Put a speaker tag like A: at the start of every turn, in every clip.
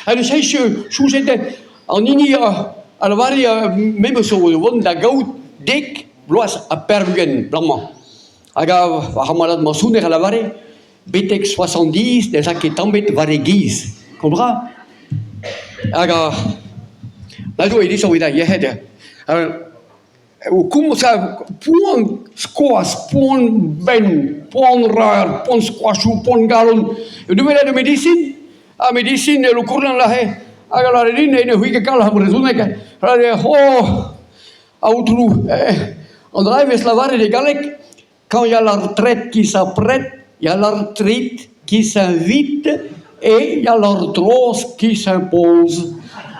A: Ha neuze soñjet an hini a lavare memes zo o vont da gaout dek vloaz ha pevar-ugent bremañ. Hag ar c'hamalad mañsoner a lavare betek soixante-dix n'ez a ket tamm ebet war e giz. Kompren? Hag a zo e evit ar yec'hed. O komz a poan skoaz, poan benn, poan rar, poan skoazoù, poan galon. E welet ar medisin, ar medisin e Lokournan aze, hag a lâre din ne c'hwi ket kalz a brezhoneg, a lâre oh aotrou, an dra e vez lavaret e galleg Quand il y a la retraite qui s'apprête, il y a l'arthrite qui s'invite et il y a l'arthrose qui s'impose.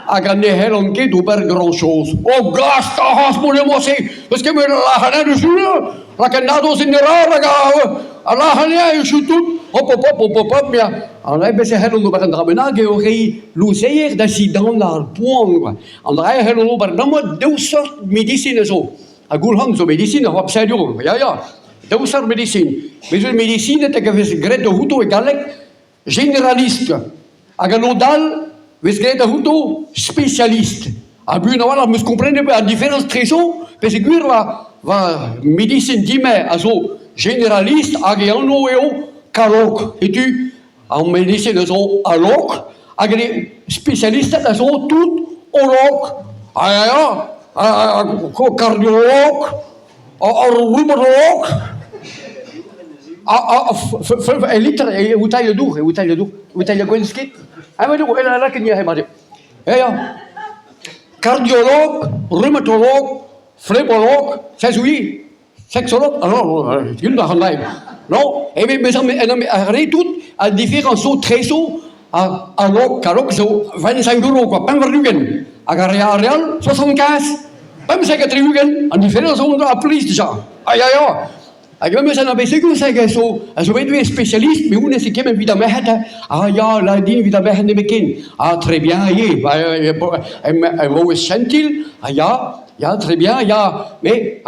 A: Hag ne c'hellont ket ober grand-chose. Oh, gast a ras mon emañ-se Eus ket met lac'hanenn eus rak an nadoz en rar hag a lac'hanenn eus tout. Hop, hop, hop, hop, hop, hop, ya. An dra bez e c'hellont ober un dra bennak eo reiñ louzeier da zidanañ ar poan. An dra e c'hellont ober bremañ daou seurt medisin a zo. Ha Goulc'han zo medisin ar websedour, ya ya, daou seurt medisin. Bez' eus medisined hag a vez graet outo e galleg généraliste hag an lod all vez graet outo spécialiste. Ha buan a-walc'h 'm eus komprenet an diferañs etrezo peogwir va va medisin din-me a zo généraliste hag e anv eo Kalog. Setu ar medisin a zo a-log hag ar spesialisted a zo tout o-log. Ha ya, ya, kardiolog, ar rhumatolog, e litr e voutailh dour, e voutailh dour, voutailh gwenn ket. Ah, mais lakaet eo mat eo. Ya, ya. Kardiolog, rhumatolog, flebolog, ça oui. Sexolog alors gwell a ran Non, eh ben ar re tout a diferañs zo trezo a log a log zo 25 euro quoi, 25 hag ar re ar re all 75 75 an diferañs zo a plis dija. Ah ya ya. Hag memes an abezegoù-se a zo a zo bet ivez spécialiste, mais honnezh eo kement evit ar merc'hed. Ah ya, lâret din evit ar merc'hed nemetken. Ah très bien, ivez, emañ sentil, ah ya. Ya, très bien, ya, mais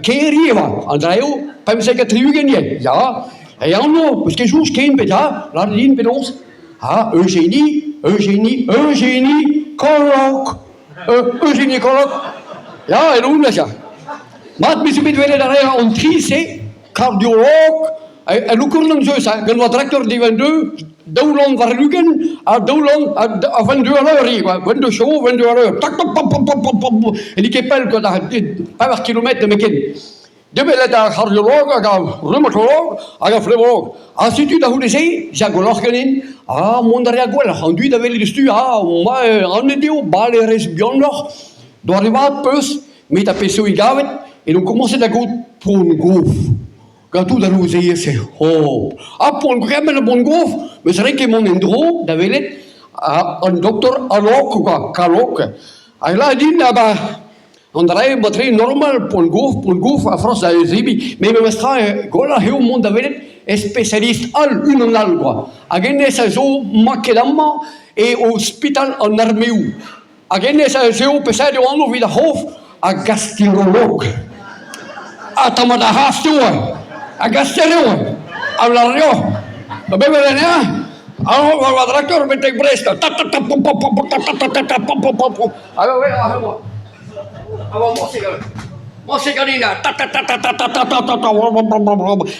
A: ker ivez oa, an dra eo, 75 ivez, ya. E anv, eus ket soñj ken petra, lâret din penaos. Ah, Eugénie, Eugénie, Eugénie Kollock, Eugénie Kollock, ya, eno oun ya. Mat, me zo bet welet ar re an tri-se, kardiolog, e Lokournan zeus, gant ma traktor diwar-deu, daou lamm warn-ugent ha daou lamm a 22 à l'heure ivez, quoi. 22 chevaux, 22 à l'heure. Tak, tak, pam, pam, pam, pam, pam. E n'eo ket pell, quoi, da pevar kilometr nemetken. Demelet ar c'hardiolog hag ar rhumatolog hag ar flebolog. Ha setu da c'houde-se, ya gwelloc'h ganin. Ah, mont a rea gwelloc'h, an dud a welit eus tu, ah, ma, anet eo, bale rez buanoc'h, doare vat peus, met ar pezh zo e gavet, edo komañset da gaout poan gof. Gant tout al louzeier-se, oh! Ha poan bremañ a boan gof, meus ret ket mont en-dro da welet an doktor Alok quoi, Kalok. Hag lâret din, ah ben, an dra-se matre normal, poan gof, poan gof, a forzh da zebriñ. Met memestra, gwelloc'h eo mont da welet e spesialist all, unan all quoi. Hag hennezh a zo maket amañ e ospital an armeoù. Hag hennezh a zeu peseurt eo anv evit ar c'hof? A gasterolog. Ha tamm ar c'hast eo, a gaster eo, a lâr deoc'h. Da bep anezhañ, anv war va draktor betek Brest. Ta ta ta pom pom pom ta ta ta ta ta pom pom pom pom. Hag a oa a oa morse morse ganin ta ta ta ta ta ta ta ta ta ta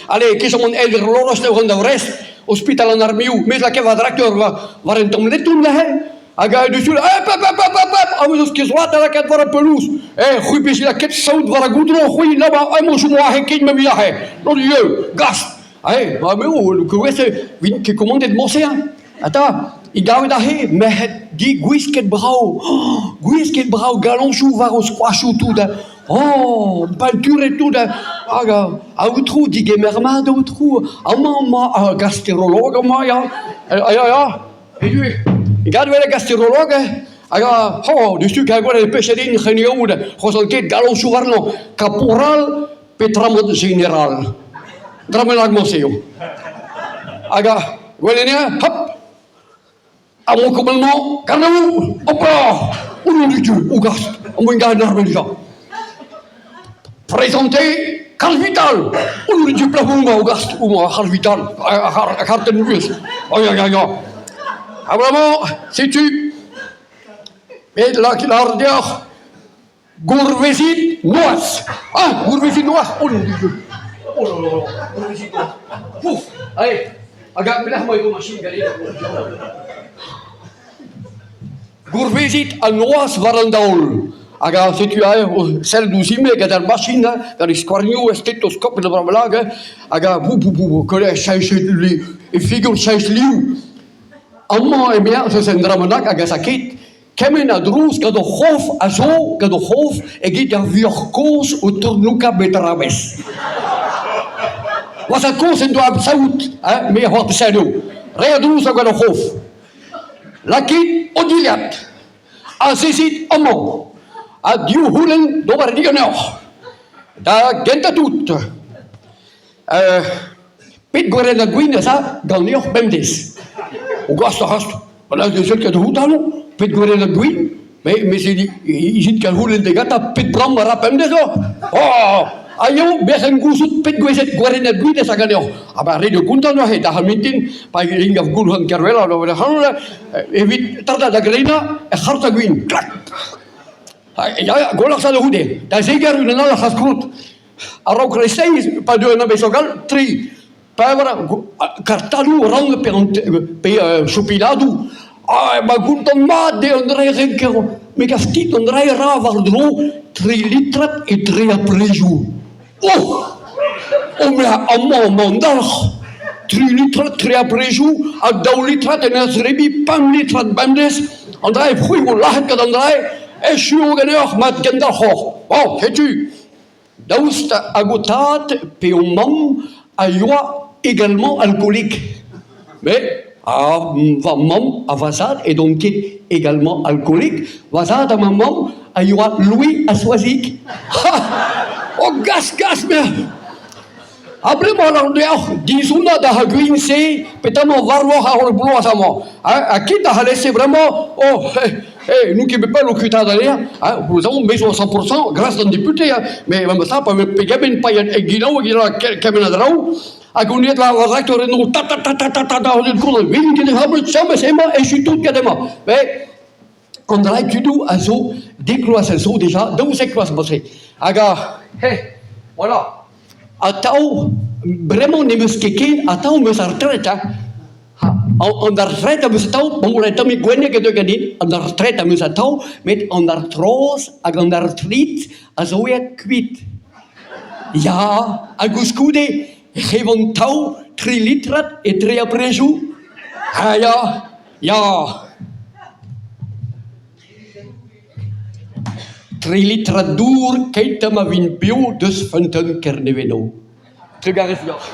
A: Allez, kesomp an eil lorost eo da Vrest, ospital an armeoù. Mes lakaet va draktor war un tamm leton neuze. Hag a deus hep, hep, hep, hep, hep, hep, a eus ket droad da lakaat war ar pelouz. Eh, c'hwi pezh lakaet saout war ar goudron, c'hwi là-bas, emañ chom aze ket ma aze. Non Dieu, gast. Eh, ba me o, kouezh, vin ket komandet morse, hein. Ata, i gavet aze, merc'hed di gwisket brav. Oh, gwisket brav, galoñchoù war o skoachoù tout. Hein. Oh, palturet tout. Hein. Hag aotrou, digemer mat, aotrou. Amañ, amañ, ar gasterolog amañ, ya. Ya, ya. Gad wel a gasterolog hag a oh diouzhtu kaer gwell e pechet din c'henioù c'hoazh ket galoñsoù warnañ kaporal petramant jeneral dra bennak morse eo hag a gwell anezhañ hop ha mon commandement gant hop là au nom de Dieu au gast on va gagner l'armée déjà Présenter Karl Vital Au nom de Dieu plafond au gast ou moi Karl Vital ar kartenn vuhez. Ya ya ya. Ha bremañ, setu, met lak lâr deoc'h, gourvezit noazh. Ah, gourvezit noazh, oh non Dieu. Oh là là, gourvezit noazh. Pouf, allez, hag pelec'h emañ e machine ganin? Gourvezit an noazh war an daol. Hag setu aze o sellet ouzhin-me gant ar machin, gant e skouarnioù, e stetoskop e dra bennak, hag a bou bou bou cheñch e figur cheñch liv. Amañ emañ eus un dra bennak hag az a ket kement a drouz gant o c'hof a zo gant o c'hof eget ar vuoc'h kozh o tourloukañ betterabez. Oa kozh en doa saout, hein, me a c'hoar peseurt eo. Re a drouz a gant o c'hof. Lakit ho dilhad, azezit amañ, ha div c'houlenn d'ober diganeoc'h. Da gentañ-tout, pet gwerennad gwin ez a ganeoc'h bemdez? O gast a rast, ma ne sell ket out alo, pet gwerennad gwin? Mais izit ket c'houlenn degatañ pet bramm a ra bemdez oc'h? Oh! Ha eo, bec'h gouzout pet gwezhet gwerennad gwin ez a ganeoc'h. Ha ba ret eo kontañ neuze da ar mintin, pa int ar Goulc'han Kervella evit tardañ da grenañ er c'harta gwin. Klak! Ya, gwelloc'h ça da c'houde. Da zeger unan all ar c'has-krout. A-raok kreisteiz, pa deu an abesoù gall, tri, pevar kartadoù rann pe, pe chopiladoù. Ah, ma gontant mat eo an dra renker. Me gav dit an dra ra war-dro tri litrad etre ar prezoù. Oh! Oh, mais amañ emañ an dalc'h. Tri litrad tre ar prezoù ha daou litrad en ur zebriñ pemp litrad bemdez. An dra eo c'hwi vo lazhet gant an dra echu eo ganeoc'h mat kendalc'hoc'h. Bon, setu. Daoust hag ho tad pe ho mamm a yoa également alkoolek? Mais ah, va mamm ha va zad edont ket également alkoolek. Va zad ha ma mamm a yoa Louis ha Soazig. Ha! Oh, gas, gas, merde! Ha bremañ lâr deoc'h dizounañ da gwin-se petamant warloc'h ar holl bloaz amañ. Ha kit ac'halese bremañ, oh, eh, n'on ket bet pell o kuitaat anezhañ, hein, vous savez, me zo à 100% grâce d'an député, hein, mais même ça, pa pegement paeet e gilaou hag kement a draoù, hag on aet war ar raktor eno, ta ta ta ta ta ta ta, on koulz, vin ket e james emañ, echu tout get emañ. Mais an dra tudoù a zo dek vloaz a zo déjà, 12 vloaz morse. Hag a, he, voilà. Atav, bremañ n'em eus ket ken, atav em eus ar retret hein. An artret am eus atav, bon un tammig gwenneg a deu ganin, an artret am eus atav, met an artroz hag an artrit a zo aet kuit. Ya, ha koulskoude ec'h evan tav tri litrad etre ar prezoù. Ha ya, ya. Tri litrad dour keit ha ma vin bev deus feunteun Kerneveno. Trugarez deoc'h.